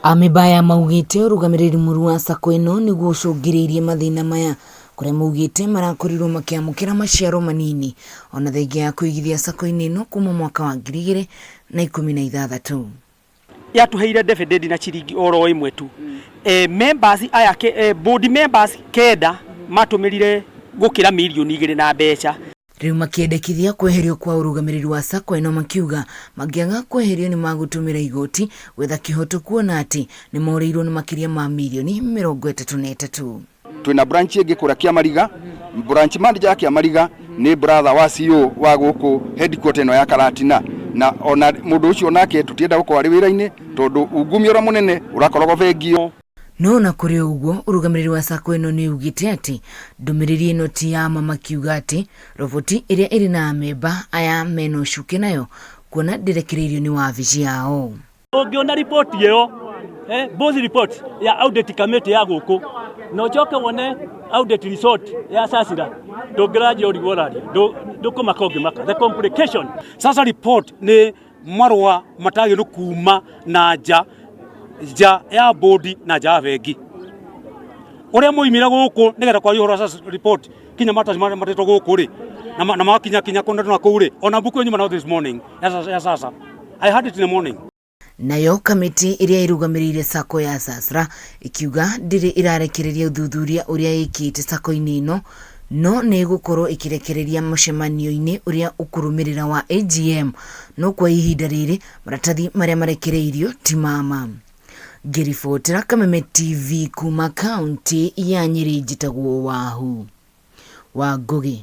Amemba aya maugĩte ũrũgamĩrĩri mũru wa sacco ĩno nĩguo ũcũngĩrĩirie mathĩna maya, kũrĩa maugĩte marakorirwo makĩamũkĩra maciaro manini ona thengia ya kũigithia sacco-inĩ ĩno kuma mwaka wa 2016. Yatuheire dividend na ciringi oro ĩmwe tu. Members aya board members kenda matũmĩrire gũkĩra mirioni 2 na mbeca. Rĩu makĩendekithia kweherio kwa ũrũgamĩrĩri wa sacco ĩno, makiuga mangĩaga kweherio nĩ magũtũmĩra igoti gwetha kĩhoto, kuona atĩ nĩ morĩirwo nĩ makĩria ma mirioni 33. Twina branch ĩngĩ kũrĩa Kĩamariga. Branch manager ya Kĩamariga nĩ brother wa CEO wa gũkũ headquarter ĩno ya Karatina, na ona mũndũ ũcio nake tũtienda gũkorwo arĩ wĩra-inĩ tondũ ungumia ũrĩa mũnene ũrakoragwo bengi ĩyo. No ona kũrĩ ũguo, ũrũgamĩrĩri wa sacco ĩno nĩ ugĩte atĩ ndũmĩrĩri ĩno ti ya ma, makiuga atĩ roboti ĩrĩa ĩrĩ na amemba aya mena ũcuke nayo kuona ndĩrekereirio nĩ wabici yao. Ũngĩona riboti ĩyo, both report ya audit committee ya gũkũ na ũcoke wone audit result ya Sasira, ndũngĩranjia ũrigwo ũraria, ndũkũmaka ũngĩmaka the complication. Sasa report nĩ marũa matagĩrĩirwo kuma na nja nja ya bodi na nja ya bengi ũrĩa moimire gũkũ nĩgetha kwaria ũhoro wa SASRA report kinya maratathi marĩa matetwo gũkũ rĩ na makinya kinya kũndũ na kũu rĩ, ona mbuku ĩyo nyuma nayo this morning ya sasa. I had it in the morning. Nayo kamĩtĩ ĩrĩa ĩrũgamĩrĩire sacco ya Sasra ĩkiuga ndĩrĩ ĩrarekereria ũthuthuria ũrĩa ĩkĩte sacco-inĩ ĩno, no nĩ ĩgũkorwo ĩkĩrekereria mũcemanio-inĩ ũrĩa ũkũrũmĩrĩra wa AGM, no kwa ihinda rĩrĩ maratathi marĩa marekereirio ti mama. Ngĩribotera Kameme TV kuma kaunti ya Nyĩrĩ, njĩtagwo Wahu wa Ngũgĩ.